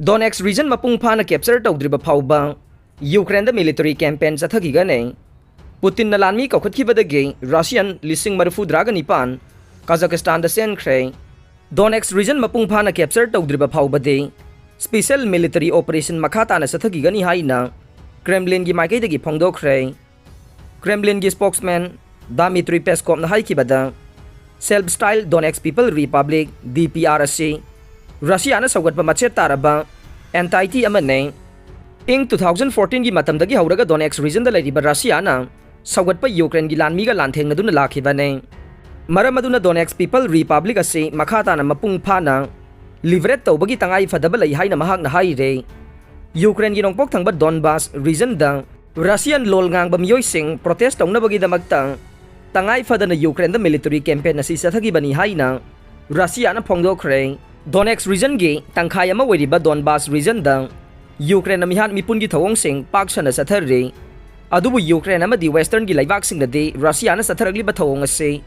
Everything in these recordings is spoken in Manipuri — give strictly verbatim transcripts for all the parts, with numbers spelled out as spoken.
Donetsk region ꯃꯄꯨꯡ ꯐꯥꯅ capture ꯇꯧꯗ꯭ꯔꯤꯕ ꯐꯥꯎꯕ ꯌꯨꯀ꯭ꯔꯦꯟꯗ military campaign ꯆꯠꯊꯈꯤꯒꯅꯤ꯫ ꯄꯨꯇꯤꯟꯅ ꯂꯥꯟꯃꯤ ꯀꯧꯈꯠꯈꯤꯕꯗꯒꯤ Russian ꯂꯤꯁꯤꯡ ꯃꯔꯤꯐꯨꯇꯔꯥꯒ ꯅꯤꯄꯥꯟ ꯀꯥꯖꯥꯈꯁꯇꯥꯟꯗ ꯆꯦꯟꯈ꯭ꯔꯦ꯫ Donetsk region ꯃꯄꯨꯡ ꯐꯥꯅ capture ꯇꯧꯗ꯭ꯔꯤꯕ ꯐꯥꯎꯕꯗꯤ special military operation ꯃꯈꯥ ꯇꯥꯅ ꯆꯠꯊꯈꯤꯒꯅꯤ ꯍꯥꯏꯅ ꯀ꯭ꯔꯦꯝꯂꯤꯟꯒꯤ ꯃꯥꯏꯀꯩꯗꯒꯤ ꯐꯣꯡꯗꯣꯛꯈ꯭ꯔꯦ꯫ ꯀ꯭ꯔꯦꯝꯂꯤꯟꯒꯤ spokesman ꯗꯥꯃꯤꯇ꯭ꯔꯤ ꯄꯦꯁꯀꯣꯞꯅ ꯍꯥꯏꯈꯤꯕꯗ, Self-Styled Donetsk People Republic, D P R, ꯑꯁꯤ ꯔꯁꯤꯌꯥꯅ ꯁꯧꯒꯠꯄ ꯃꯆꯦꯠ ꯇꯥꯔꯕ entity ꯑꯃꯅꯤ꯫ ꯏꯪ two thousand fourteen ꯒꯤ ꯃꯇꯝꯗꯒꯤ ꯍꯧꯔꯒ Donetsk regionꯗ ꯂꯩꯔꯤꯕ ꯔꯁꯤꯌꯥꯅ ꯁꯧꯒꯠꯄ ꯌꯨꯀ꯭ꯔꯦꯟꯒꯤ ꯂꯥꯟꯃꯤꯒ ꯂꯥꯟꯊꯦꯡꯅꯗꯨꯅ ꯂꯥꯛꯈꯤꯕꯅꯤ꯫ ꯃꯔꯝ ꯑꯗꯨꯅ Donetsk People Republic ꯑꯁꯤ ꯃꯈꯥ ꯇꯥꯅ ꯃꯄꯨꯡ ꯐꯥꯅ liberate ꯇꯧꯕꯒꯤ ꯇꯉꯥꯏ ꯐꯗꯕ ꯂꯩ ꯍꯥꯏꯅ ꯃꯍꯥꯛꯅ ꯍꯥꯏꯔꯦ꯫ ꯌꯨꯀ꯭ꯔꯦꯟꯒꯤ ꯅꯣꯡꯄꯣꯛ ꯊꯪꯕ Donbas regionꯗ Russian ꯂꯣꯜ ꯉꯥꯡꯕ ꯃꯤꯑꯣꯏꯁꯤꯡ protest ꯇꯧꯅꯕꯒꯤꯗꯃꯛꯇ ꯇꯉꯥꯏ ꯐꯗꯅ ꯌꯨꯀ꯭ꯔꯦꯟꯗ military campaign ꯑꯁꯤ ꯆꯠꯊꯈꯤꯕꯅꯤ ꯍꯥꯏꯅ ꯔꯁꯤꯌꯥꯅ ꯐꯣꯡꯗꯣꯛꯈ꯭ꯔꯦ꯫ Donetsk regionꯒꯤ ꯇꯪꯈꯥꯏ ꯑꯃ ꯑꯣꯏꯔꯤꯕ Donbas regionꯗ ꯌꯨꯀ꯭ꯔꯦꯟꯅ ꯃꯤꯍꯥꯠ ꯃꯤꯄꯨꯟꯒꯤ ꯊꯧꯑꯣꯡꯁꯤꯡ ꯄꯥꯛ ꯁꯟꯅ ꯆꯠꯊꯔꯤ꯫ ꯑꯗꯨꯕꯨ ꯌꯨꯀ꯭ꯔꯦꯟ ꯑꯃꯗꯤ Westernꯒꯤ ꯂꯩꯕꯥꯛꯁꯤꯡꯅꯗꯤ ꯔꯁꯤꯌꯥꯅ ꯆꯠꯊꯔꯛꯂꯤꯕ ꯊꯧꯑꯣꯡ ꯑꯁꯤ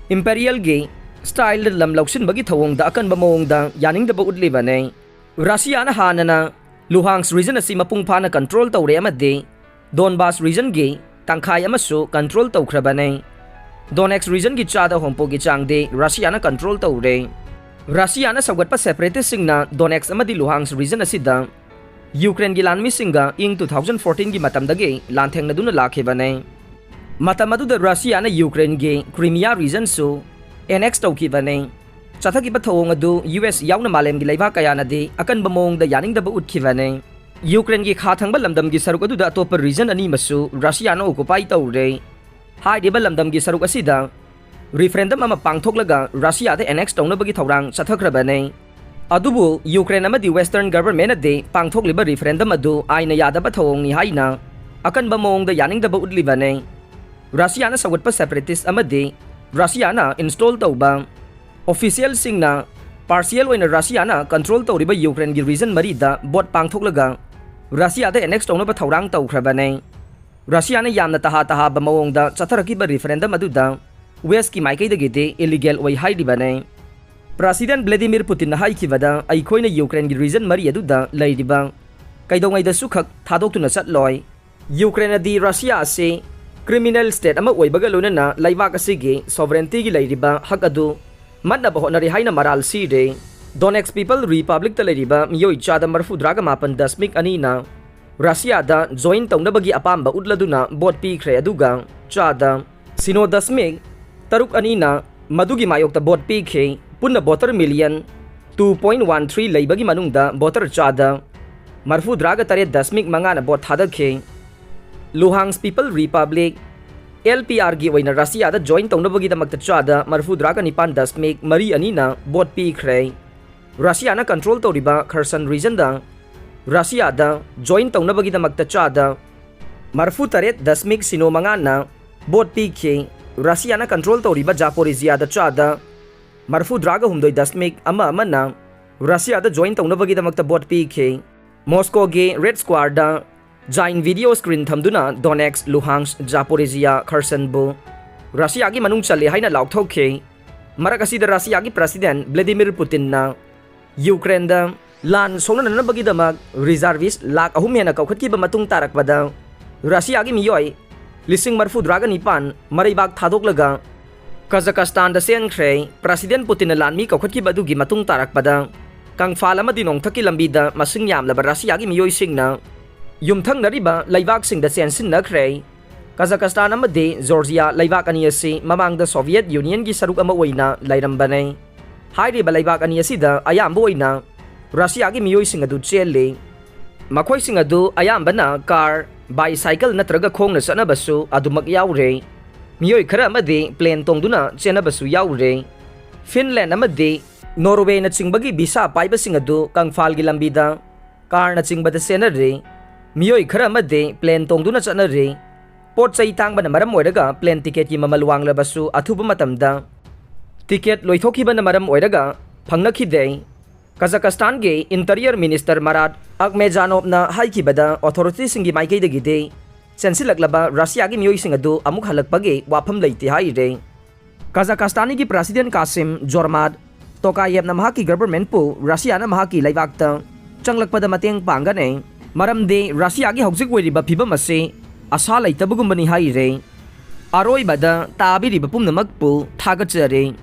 imperialꯒꯤ styleꯗ ꯂꯝ ꯂꯧꯁꯤꯟꯕꯒꯤ ꯊꯧꯑꯣꯡꯗ ꯑꯀꯟꯕ ꯃꯑꯣꯡꯗ ꯌꯥꯅꯤꯡꯗꯕ ꯎꯠꯂꯤꯕꯅꯤ꯫ ꯔꯁꯤꯌꯥꯅ ꯍꯥꯟꯅꯅ Luhansk region ꯑꯁꯤ ꯃꯄꯨꯡ ꯐꯥꯅ control ꯇꯧꯔꯦ ꯑꯃꯗꯤ Donbas regionꯒꯤ ꯇꯪꯈꯥꯏ ꯑꯃꯁꯨ control ꯇꯧꯈ꯭ꯔꯕꯅꯤ꯫ Donetsk regionꯒꯤ ꯆꯥꯗ ꯍꯨꯝꯐꯨꯒꯤ ꯆꯥꯡꯗꯤ ꯔꯁꯤꯌꯥꯅ control ꯇꯧꯔꯦ꯫ ꯔꯁꯤꯌꯥꯅ ꯁꯧꯒꯠꯄ separatistꯁꯤꯡꯅ Donetsk ꯑꯃꯗꯤ Luhansk region ꯑꯁꯤꯗ ꯌꯨꯀ꯭ꯔꯦꯟꯒꯤ ꯂꯥꯟꯃꯤꯁꯤꯡꯒ ꯏꯪ two thousand fourteenꯒꯤ ꯃꯇꯝꯗꯒꯤ ꯂꯥꯟꯊꯦꯡꯅꯗꯨꯅ ꯂꯥꯛꯈꯤꯕꯅꯤ꯫ ꯃꯇꯝ ꯑꯗꯨꯗ ꯔꯁꯤꯌꯥꯅ ꯌꯨꯀ꯭ꯔꯦꯟꯒꯤ Crimea regionꯁꯨ annex ꯇꯧꯈꯤꯕꯅꯤ꯫ ꯆꯠꯊꯈꯤꯕ ꯊꯧꯑꯣꯡ ꯑꯗꯨ U S ꯌꯥꯎꯅ ꯃꯥꯂꯦꯝꯒꯤ ꯂꯩꯕꯥꯛ ꯀꯌꯥꯅꯗꯤ ꯑꯀꯟꯕ ꯃꯑꯣꯡꯗ ꯌꯥꯅꯤꯡꯗꯕ ꯎꯠꯈꯤꯕꯅꯤ꯫ ꯌꯨꯀ꯭ꯔꯦꯟꯒꯤ ꯈꯥ ꯊꯪꯕ ꯂꯝꯗꯝꯒꯤ ꯁꯔꯨꯛ ꯑꯗꯨꯗ ꯑꯇꯣꯞꯄ region ꯑꯅꯤ ꯑꯃꯁꯨ ꯔꯁꯤꯌꯥꯅ occupy ꯇꯧꯔꯦ꯫ ꯍꯥꯏꯔꯤꯕ ꯂꯝꯗꯝꯒꯤ ꯁꯔꯨꯛ ꯑꯁꯤꯗ referendum ꯑꯃ ꯄꯥꯡꯊꯣꯛꯂꯒ ꯔꯁꯤꯌꯥꯗ annex ꯇꯧꯅꯕꯒꯤ ꯊꯧꯔꯥꯡ ꯆꯠꯊꯈ꯭ꯔꯕꯅꯤ꯫ ꯑꯗꯨꯕꯨ ꯌꯨꯀ꯭ꯔꯦꯟ ꯑꯃꯗꯤ Western government ꯑꯗꯤ ꯄꯥꯡꯊꯣꯛꯂꯤꯕ referendum ꯑꯗꯨ ꯑꯥꯏꯟꯅ ꯌꯥꯗꯕ ꯊꯧꯑꯣꯡꯅꯤ ꯍꯥꯏꯅ ꯑꯀꯟꯕ ꯃꯑꯣꯡꯗ ꯌꯥꯅꯤꯡꯗꯕ ꯎꯠꯂꯤꯕꯅꯤ꯫ ꯔꯁꯤꯌꯥꯅ ꯁꯧꯒꯠꯄ separatist ꯑꯃꯗꯤ ꯔꯁꯤꯌꯥꯅ install ꯇꯧꯕ officialꯁꯤꯡꯅ partial ꯑꯣꯏꯅ ꯔꯁꯤꯌꯥꯅ control ꯇꯧꯔꯤꯕ ꯌꯨꯀ꯭ꯔꯦꯟꯒꯤ region ꯃꯔꯤꯗ vote ꯄꯥꯡꯊꯣꯛꯂꯒ ꯔꯁꯤꯌꯥꯗ annex ꯇꯧꯅꯕ ꯊꯧꯔꯥꯡ ꯇꯧꯈ꯭ꯔꯕꯅꯤ꯫ ꯔꯁꯤꯌꯥꯅ ꯌꯥꯝꯅ ꯇꯍꯥ ꯇꯍꯥꯕ ꯃꯑꯣꯡꯗ ꯆꯠꯊꯔꯛꯈꯤꯕ referendum ꯑꯗꯨꯗ Westꯀꯤ ꯃꯥꯏꯀꯩꯗꯒꯤꯗꯤ illegal ꯑꯣꯏ ꯍꯥꯏꯔꯤꯕꯅꯤ꯫ President Vladimir Putinꯅ ꯍꯥꯏꯈꯤꯕꯗ, ꯑꯩꯈꯣꯏꯅ ꯌꯨꯀ꯭ꯔꯦꯟꯒꯤ ꯔꯤꯖꯟ ꯃꯔꯤ ꯑꯗꯨꯗ ꯂꯩꯔꯤꯕ ꯀꯩꯗꯧꯉꯩꯗꯁꯨ ꯈꯛ ꯊꯥꯗꯣꯛꯇꯨꯅ ꯆꯠꯂꯣꯏ꯫ ꯌꯨꯀ꯭ꯔꯦꯟꯅꯗꯤ ꯔꯁꯤꯌꯥ ꯑꯁꯤ ꯀ꯭ꯔꯤꯃꯤꯅꯦꯜ ꯁ꯭ꯇꯦꯠ ꯑꯃ ꯑꯣꯏꯕꯒ ꯂꯣꯏꯅꯅ ꯂꯩꯕꯥꯛ ꯑꯁꯤꯒꯤ ꯁꯣꯚꯔꯦꯟꯇꯤꯒꯤ ꯂꯩꯔꯤꯕ ꯍꯛ ꯑꯗꯨ ꯃꯠꯅꯕ ꯍꯣꯠꯅꯔꯤ ꯍꯥꯏꯅ ꯃꯔꯥꯜ ꯁꯤꯔꯦ꯫ ꯗꯣꯅꯦꯠꯁ ꯄꯤꯄꯜ ꯔꯤꯄꯕ꯭ꯂꯤꯛꯇ ꯂꯩꯔꯤꯕ ꯃꯤꯑꯣꯏ ꯆꯥꯗ ꯃꯔꯐꯨ ꯇꯔꯥꯒ ꯃꯥꯄꯟ ꯗꯁꯃꯤꯛ ꯑꯅꯤꯅ ꯔꯁꯤꯌꯥꯗ ꯖꯣꯏꯟ ꯇꯧꯅꯕꯒꯤ ꯑꯄꯥꯝꯕ ꯎꯠꯂꯗꯨꯅ ꯚꯣꯠ ꯄꯤꯈ꯭ꯔꯦ, ꯑꯗꯨꯒ ꯆꯥꯗ ꯁꯤꯅꯣ ꯗꯁꯃꯤꯛ ꯇꯔꯨꯛ ꯑꯅꯤꯅ ꯃꯗꯨꯒꯤ ꯃꯥꯌꯣꯛꯇ ꯚꯣꯠ ꯄꯤꯈꯤ꯫ ꯄꯨꯟꯅ voter million two point one three ꯂꯩꯕꯒꯤ ꯃꯅꯨꯡꯗ ꯚꯣꯇꯔ ꯆꯥꯗ ꯃꯔꯐꯨ ꯇꯔꯥꯒ ꯇꯔꯦꯠ ꯗꯁꯃꯤꯛ ꯃꯉꯥꯅ ꯚꯣꯠ ꯊꯥꯗꯈꯤ꯫ Luhansk people republic, L P ꯑꯥꯔꯒꯤ ꯑꯣꯏꯅ ꯔꯁꯤꯌꯥꯗ ꯖꯣꯏꯟ ꯇꯧꯅꯕꯒꯤꯗꯃꯛꯇ ꯆꯥꯗ ꯃꯔꯐꯨ ꯇꯔꯥꯒ ꯅꯤꯄꯥꯟ ꯗꯁꯃꯤꯛ ꯃꯔꯤ ꯑꯅꯤꯅ ꯚꯣꯠ ꯄꯤꯈ꯭ꯔꯦ꯫ ꯔꯁꯤꯌꯥꯅ ꯀꯟꯇ꯭ꯔꯣꯜ ꯇꯧꯔꯤꯕ ꯈꯔꯁꯟ ꯔꯤꯖꯟꯗ ꯔꯁꯤꯌꯥꯗ ꯖꯣꯏꯟ ꯇꯧꯅꯕꯒꯤꯗꯃꯛꯇ ꯆꯥꯗ ꯃꯔꯐꯨ ꯇꯔꯦꯠ ꯗꯁꯃꯤꯛ ꯁꯤꯅꯣ ꯃꯉꯥꯅ ꯚꯣꯠ ꯄꯤꯈꯤ꯫ ꯔꯁꯤꯌꯥꯅ ꯀꯟꯇ꯭ꯔꯣꯜ ꯇꯧꯔꯤꯕ ꯖꯥꯄꯣꯔꯤꯖꯤꯌꯥꯗ ꯆꯥꯗ ꯃꯔꯐꯨ ꯇꯔꯥꯒ ꯍꯨꯝꯗꯣꯏ ꯗꯁꯃꯤꯛ ꯑꯃ ꯑꯃꯅ ꯔꯁꯤꯌꯥꯗ ꯖꯣꯏꯟ ꯇꯧꯅꯕꯒꯤꯗꯃꯛꯇ ꯚꯣꯠ ꯄꯤꯈꯤ꯫ ꯃꯣꯁꯀꯣꯒꯤ ꯔꯦꯗ ꯁ꯭ꯀ꯭ꯋꯥꯔꯗ ꯖꯥꯏꯟ ꯚꯤꯗꯤꯑꯣ ꯁ꯭ꯀ꯭ꯔꯤꯟ ꯊꯝꯗꯨꯅ ꯗꯣꯅꯦꯠꯁ, ꯂꯨꯍꯥꯟꯁ, ꯖꯥꯄꯣꯔꯤꯖꯤꯌꯥ, ꯈꯔꯁꯟꯕꯨ ꯔꯁꯤꯌꯥꯒꯤ ꯃꯅꯨꯡ ꯆꯜꯂꯦ ꯍꯥꯏꯅ ꯂꯥꯎꯊꯣꯛꯈꯤ꯫ ꯃꯔꯛ ꯑꯁꯤꯗ ꯔꯁꯤꯌꯥꯒꯤ ꯄ꯭ꯔꯁꯤꯗꯦꯟ ꯚ꯭ꯂꯦꯗꯤꯃꯤꯔ ꯄꯨꯇꯤꯟꯅ ꯌꯨꯀ꯭ꯔꯦꯟꯗ ꯂꯥꯟ ꯁꯣꯛꯅꯅꯅꯕꯒꯤꯗꯃꯛ ꯔꯤꯖꯥꯔꯚꯤꯁ ꯂꯥꯈ ꯑꯍꯨꯝ ꯍꯦꯟꯅ ꯀꯧꯈꯠꯈꯤꯕ ꯃꯇꯨꯡ ꯇꯥꯔꯛꯄꯗ, ꯔꯁꯤꯌꯥꯒꯤ ꯃꯤꯑꯣꯏ ꯂꯤꯁꯤꯡ ꯃꯔꯐꯨ ꯇꯔꯥꯒ ꯅꯤꯄꯥꯟ ꯃꯔꯩꯕꯥꯛ ꯊꯥꯗꯣꯛꯂꯒ ꯀꯖꯥꯀꯁꯇꯥꯟꯗ ꯆꯦꯟꯈ꯭ꯔꯦ꯫ ꯄ꯭ꯔꯁꯤꯗꯦꯟ ꯄꯨꯇꯤꯟꯅ ꯂꯥꯟꯃꯤ ꯀꯧꯈꯠꯈꯤꯕ ꯑꯗꯨꯒꯤ ꯃꯇꯨꯡ ꯇꯥꯔꯛꯄꯗ, ꯀꯪꯐꯥꯜ ꯑꯃꯗꯤ ꯅꯣꯡꯊꯛꯀꯤ ꯂꯝꯕꯤꯗ ꯃꯁꯤꯡ ꯌꯥꯝꯂꯕ ꯔꯁꯤꯌꯥꯒꯤ ꯃꯤꯑꯣꯏꯁꯤꯡꯅ ꯌꯨꯝꯊꯪꯅꯔꯤꯕ ꯂꯩꯕꯥꯛꯁꯤꯡꯗ ꯆꯦꯟꯁꯤꯟꯅꯈ꯭ꯔꯦ꯫ ꯀꯖꯥꯀꯁꯇꯥꯟ ꯑꯃꯗꯤ ꯖꯣꯔꯖꯤꯌꯥ ꯂꯩꯕꯥꯛ ꯑꯅꯤ ꯑꯁꯤ ꯃꯃꯥꯡꯗ ꯁꯣꯚꯤꯌꯦꯠ ꯌꯨꯅꯤꯌꯟꯒꯤ ꯁꯔꯨꯛ ꯑꯃ ꯑꯣꯏꯅ ꯂꯩꯔꯝꯕꯅꯤ꯫ ꯍꯥꯏꯔꯤꯕ ꯂꯩꯕꯥꯛ ꯑꯅꯤ ꯑꯁꯤꯗ ꯑꯌꯥꯝꯕ ꯑꯣꯏꯅ ꯔꯁꯤꯌꯥꯒꯤ ꯃꯤꯑꯣꯏꯁꯤꯡ ꯑꯗꯨ ꯆꯦꯜꯂꯤ꯫ ꯃꯈꯣꯏꯁꯤꯡ ꯑꯗꯨ ꯑꯌꯥꯝꯕꯅ ꯀꯥꯔ, ꯕꯥꯏꯁꯥꯏꯀꯜ ꯅꯠꯇ꯭ꯔꯒ ꯈꯣꯡꯅ ꯆꯠꯅꯕꯁꯨ ꯑꯗꯨꯃꯛ ꯌꯥꯎꯔꯦ꯫ ꯃꯤꯑꯣꯏ ꯈꯔ ꯑꯃꯗꯤ ꯄ꯭ꯂꯦꯟ ꯇꯣꯡꯗꯨꯅ ꯆꯦꯟꯅꯕꯁꯨ ꯌꯥꯎꯔꯦ꯫ ꯐꯤꯟꯂꯦꯟ ꯑꯃꯗꯤ ꯅꯣꯔꯋꯦꯅꯆꯤꯡꯕꯒꯤ ꯚꯤꯁꯥ ꯄꯥꯏꯕꯁꯤꯡ ꯑꯗꯨ ꯀꯪꯐꯥꯜꯒꯤ ꯂꯝꯕꯤꯗ ꯀꯥꯔꯅꯆꯤꯡꯕꯗ ꯆꯦꯟꯅꯔꯤ꯫ ꯃꯤꯑꯣꯏ ꯈꯔ ꯑꯃꯗꯤ ꯄ꯭ꯂꯦꯟ ꯇꯣꯡꯗꯨꯅ ꯆꯠꯅꯔꯤ꯫ ꯄꯣꯠ ꯆꯩ ꯇꯥꯡꯕꯅ ꯃꯔꯝ ꯑꯣꯏꯔꯒ ꯄ꯭ꯂꯦꯟ ꯇꯤꯀꯦꯠꯀꯤ ꯃꯃꯜ ꯋꯥꯡꯂꯕꯁꯨ, ꯑꯊꯨꯕ ꯃꯇꯝꯗ ꯇꯤꯀꯦꯠ ꯂꯣꯏꯊꯣꯛꯈꯤꯕꯅ ꯃꯔꯝ ꯑꯣꯏꯔꯒ ꯐꯪꯅꯈꯤꯗꯦ꯫ ꯀꯖꯥꯀꯁꯇꯥꯟꯒꯤ ꯏꯟꯇꯔꯤꯌꯔ ꯃꯤꯅꯤꯁꯇꯔ ꯃꯔꯥꯠ ꯑꯛꯃꯦꯖꯥꯅꯣꯞꯅ ꯍꯥꯏꯈꯤꯕꯗ, ꯑꯣꯊꯣꯔꯤꯇꯤꯁꯤꯡꯒꯤ ꯃꯥꯏꯀꯩꯗꯒꯤꯗꯤ ꯆꯦꯟꯁꯤꯜꯂꯛꯂꯕ ꯔꯁꯤꯌꯥꯒꯤ ꯃꯤꯑꯣꯏꯁꯤꯡ ꯑꯗꯨ ꯑꯃꯨꯛ ꯍꯜꯂꯛꯄꯒꯤ ꯋꯥꯐꯝ ꯂꯩꯇꯦ ꯍꯥꯏꯔꯦ꯫ ꯀꯖꯥꯀꯁꯇꯥꯟꯒꯤ ꯄ꯭ꯔꯁꯤꯗꯦꯟ ꯀꯥꯁꯤꯝ ꯖꯣꯔꯃꯥꯠ ꯇꯣꯀꯥꯌꯦꯞꯅ ꯃꯍꯥꯛꯀꯤ ꯒꯚꯔꯟꯃꯦꯟꯠꯄꯨ ꯔꯁꯤꯌꯥꯅ ꯃꯍꯥꯛꯀꯤ ꯂꯩꯕꯥꯛꯇ ꯆꯪꯂꯛꯄꯗ ꯃꯇꯦꯡ ꯄꯥꯡꯒꯅꯤ, ꯃꯔꯝꯗꯤ ꯔꯁꯤꯌꯥꯒꯤ ꯍꯧꯖꯤꯛ ꯑꯣꯏꯔꯤꯕ ꯐꯤꯕꯝ ꯑꯁꯤ ꯑꯁꯥ ꯂꯩꯇꯕꯒꯨꯝꯕꯅꯤ ꯍꯥꯏꯔꯦ꯫ ꯑꯔꯣꯏꯕꯗ ꯇꯥꯕꯤꯔꯤꯕ ꯄꯨꯝꯅꯃꯛꯄꯨ ꯊꯥꯒꯠꯆꯔꯤ꯫